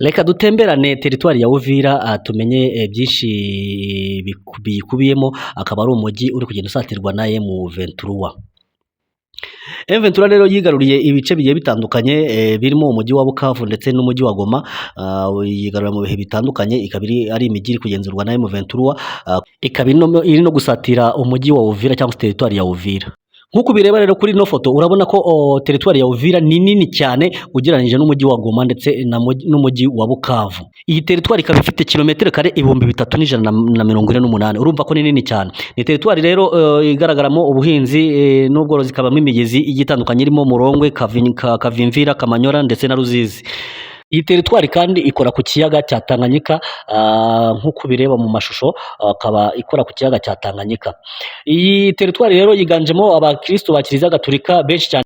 Reka dutemberane teritwari ya Uvira, tumenye byinshi biyikubiyemo. Akaba ari umujyi uri kugenda usatirwa na M23. M23 rero yigaruriye ibice bigiye bitandukanye, birimo umujyi wa Bukavu ndetse n'umujyi wa Goma, yigarura mu bihe bitandukanye, ikaba ari imijyi iri kugenzurwa na M23, ikaba iri no gusatira umujyi wa Uvira cyangwa se teritwari ya Uvira. Nk'uko ubireba rero kuri ino foto, urabona ko teritwari ya Uvira ni nini cyane ugereranyije n'umujyi wa Goma ndetse n'umujyi wa Bukavu. Iyi teritwari ikaba ifite kilometero kare 3148. Urumva ko ni nini cyane. Ni teritwari rero igaragaramo ubuhinzi n'ubworozi, ikabamo imigezi igiye itandukanye irimo Murongwe, Kavimvira, Kamanyora ndetse na Ruzizi. Iyi teritwari kandi ikora ku kiyaga cya Tanganyika, nk'uko ubireba mu mashusho, akaba ikora ku kiyaga cya Tanganyika. Iyi teritwari rero yiganjemo abakristo ba Kiliziya Gatolika benshi cyane,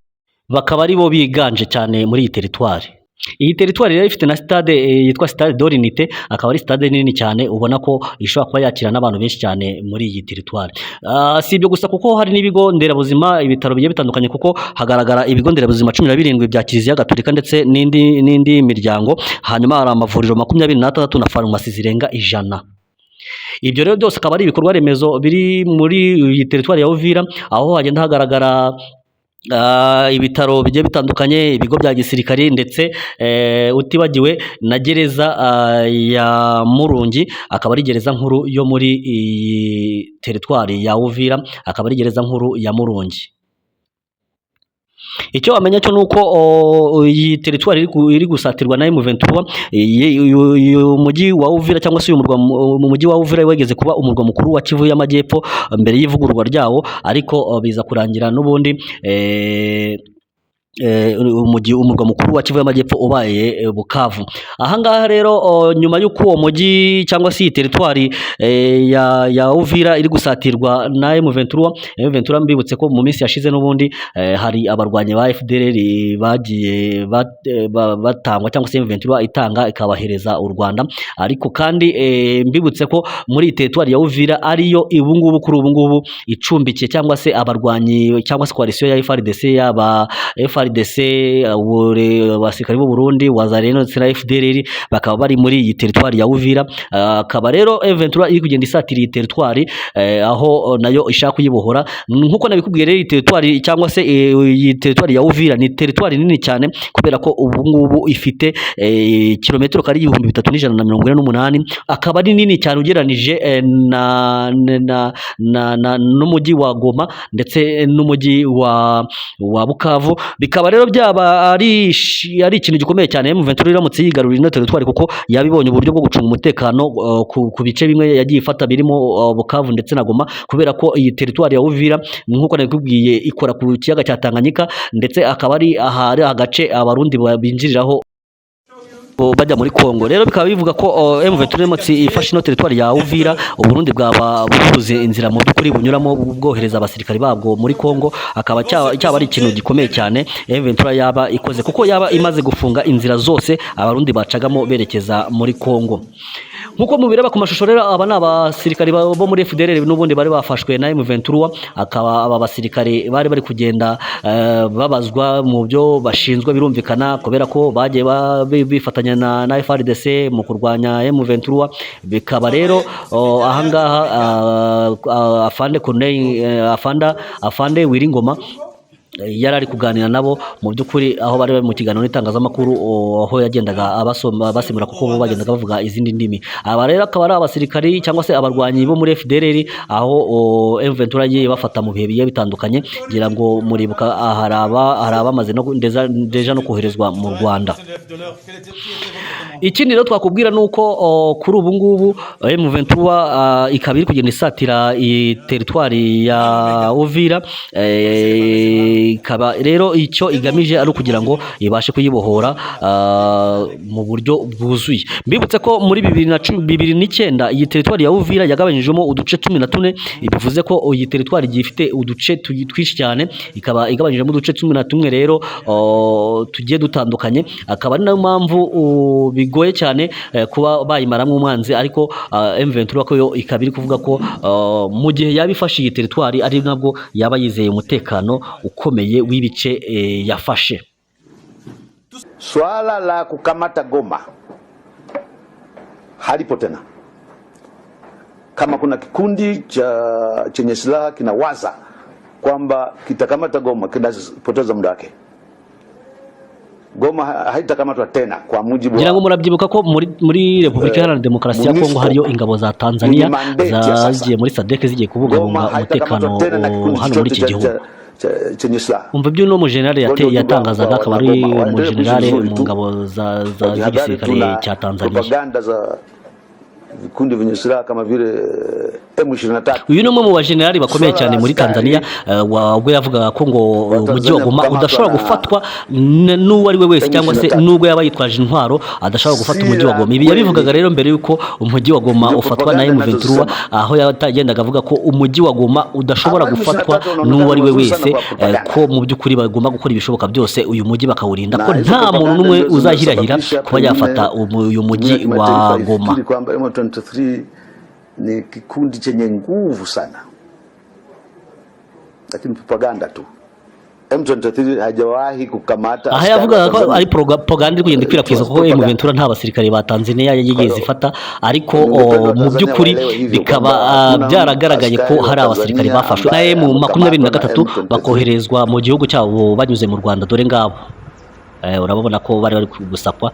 bakaba ari bo biganje cyane muri iyi teritwari. Iyi teritwari rero ifite na stade yitwa Stade de l'Unité, akaba ari stade nini cyane ubona ko ishobora kuba yakira n'abantu benshi cyane muri iyi teritwari. Si ibyo gusa, kuko hari n'ibigo nderabuzima, ibitaro bigiye bitandukanye, kuko hagaragara ibigo nderabuzima 17 bya Kiliziya Gatolika ndetse n'indi miryango. Hanyuma hari amavuriro 26 na farumasi zirenga 100. Ibyo rero byose akaba ari ibikorwa remezo biri muri iyi teritwari ya Uvira, aho hagenda hagaragara ibitaro bigiye bitandukanye, ibigo bya gisirikari, ndetse utibagiwe na gereza ya Murungi, akaba ari gereza nkuru yo muri iyi teritwari ya Uvira, akaba ari gereza nkuru ya Murungi. Icyo wamenya cyo nuko iyi teritwari iri gusatirwa na M23. Uyu mujyi wa Uvira cyangwa se uyu murwa mu mujyi wa Uvira wageze kuba umurwa mukuru wa Kivu y'Amajyepfo mbere y'ivugururwa ryawo, ariko biza kurangira n'ubundi umujyi, umurwa mukuru wa Kivu y'Amajyepfo ubaye Bukavu. Ahangaha rero, nyuma y'uko uwo mujyi cyangwa se iyi teritwari ya Uvira iri gusatirwa na M23, M23 mbibutse ko mu minsi yashize n'ubundi hari abarwanyi ba FDLR bagiye batangwa cyangwa se M23 itanga ikabahereza u Rwanda. Ariko kandi mbibutse ko muri iyi teritwari ya Uvira ariyo ubu ngubu, kuri ubu ngubu, icumbikiye cyangwa se abarwanyi cyangwa se coalition ya FARDC, yaba FARDC, abasirikare b'u Burundi, Wazalendo ndetse na FDLR, bakaba bari muri iyi teritwari ya Uvira. Akaba rero M23 iri kugenda isatira iyi teritwari, aho nayo ishaka kuyibohora. Nkuko nabikubwiye rero, iyi teritwari cyangwa se iyi teritwari ya Uvira ni teritwari nini cyane, kubera ko ubu ngubu ifite kilometero kare 3148, akaba ari nini cyane ugereranije na n'umujyi wa Goma ndetse n'umujyi wa Bukavu. Bikaba rero byaba ari ikintu gikomeye cyane M23 iramutse yigaruriye ino teritwari, kuko yabibonye uburyo bwo gucunga umutekano ku bice bimwe yagiye ifata birimo Bukavu ndetse na Goma, kubera ko iyi teritwari ya Uvira, nk'uko nabikubwiye, ikora ku kiyaga cya Tanganyika, ndetse akaba ari ahari agace Abarundi binjiriraho bajya muri Kongo. Rero bikaba bivuga ko M23 iramutse ifashe ino teritwari ya Uvira, Uburundi bwaba bubuze inzira mu by'ukuri bunyuramo bwohereza abasirikari babwo muri Kongo. Akaba cyaba ari ikintu gikomeye cyane M23 yaba ikoze, kuko yaba imaze gufunga inzira zose Abarundi bacagamo berekeza muri Kongo. Nk'uko mubireba ku mashusho rero, aba ni abasirikari bo muri FDLR n'ubundi bari bafashwe na M23. Akaba aba basirikari bari kugenda babazwa mu byo bashinzwe, birumvikana, kubera ko bagiye bifatanya na FARDC mu kurwanya M23. Bikaba rero ahangaha afande Corneille, afande Wiringoma yari ari kuganira nabo mu by'ukuri, aho bari bari mu kiganiro n'itangazamakuru, aho yagendaga abasoma basemura, kuko bo bagendaga bavuga izindi ndimi. Aba rero akaba ari abasirikari cyangwa se abarwanyi bo muri FDLR, aho M23 yagiye bafata mu bihe bigiye bitandukanye. Ngira ngo muribuka, hari abamaze no déjà no koherezwa mu Rwanda. Ikindi rero twakubwira ni uko kuri ubu ngubu M23 ikaba iri kugenda isatira iyi teritwari ya Uvira, ikaba rero icyo igamije ari ukugira ngo ibashe kuyibohora mu buryo bwuzuye. Mbibutse ko muri 2009 iyi teritwari ya Uvira yagabanyijwemo uduce 14. Bivuze ko iyi teritwari igiye ifite uduce twinshi cyane, ikaba igabanyijemo uduce 11 rero tugiye dutandukanye. Akaba ari nayo mpamvu bigoye cyane kuba bayimaramo umwanzi. Ariko M23 ko yo ikaba iri kuvuga ko mu gihe yaba ifashe iyi teritwari ari nabwo yaba yizeye umutekano ukomeye w'ibice yafashe. Swala la kukamata Goma Halipo tena. Kama kuna kikundi cha chenye silaha kinawaza kwamba kitakamata Goma, kinapoteza muda wake. Goma haitakamatwa tena kwa mujibu Ngira ngo wa murabyibuka ko muri Repubulika Iharanira Demokarasi ya Kongo MONUSCO hariyo ingabo za Tanzania mwenye mandate ya sasa. zagiye muri SADC zigiye kubungabunga Goma umutekano haitakamatwa tena na kikundi hano muri chochote iki gihugu. chenye silaha. Umva ibyo uno mujenerali Ngo ndio yatangazaga, ujumbe akaba wa ari Goma, waendelee kuishi umujenerali vizuri mu tu. ngabo za Wajihadhari tu z'igisirikare na cya Tanzania. propaganda za vikundi vyenye silaha kama vile M23. Uyu ni umwe mu bajenerali bakomeye Swala cyane la muri askari Tanzania, ubwo yavugaga ko ngo wa umujyi wa Tanzania Goma kukamatwa udashobora na gufatwa n'uwo ari we wese cyangwa se M23 n'ubwo yaba yitwaje intwaro, adashobora gufata si umujyi wa la Goma. Ibi yabivugaga kweli, rero mbere y'uko umujyi wa Goma ndio ufatwa na propaganda M23, ninazozisema. aho yagendaga avuga ko umujyi wa Goma udashobora Hawa gufatwa M23 n'uwo ari wanaonekana we wazuri sana wese, kwa propaganda, ko mu by'ukuri bagomba gukora ibishoboka byose uyu mujyi bakawurinda, ko na hizo nta muntu propaganda n'umwe ndio uzahirahira zinasababisha kuba yafata pengine uyu jumuiya mujyi ya kimataifa wa Goma. ifikiri kwamba M23 ni kikundi chenye nguvu sana, lakini propaganda tu. M23 hajawahi kukamata Aha askari wa yavugaga ko Tanzania. ari propaganda iri kugenda It ikwirakwiza was kuko propaganda. M23 nta basirikare ba Tanzania Kwa yigeze hiyo ifata, ariko ningependa mu Watanzania by'ukuri waelewe hivyo bikaba kwamba hakuna byaragaragaye ko askari wa hari abasirikare Tanzania bafashwe na ambaye M makumyabiri na amekamatwa na gatatu M23. bakoherezwa mu gihugu cyabo banyuze mu Rwanda. Dore ngabo, urababona ko bari gusakwa.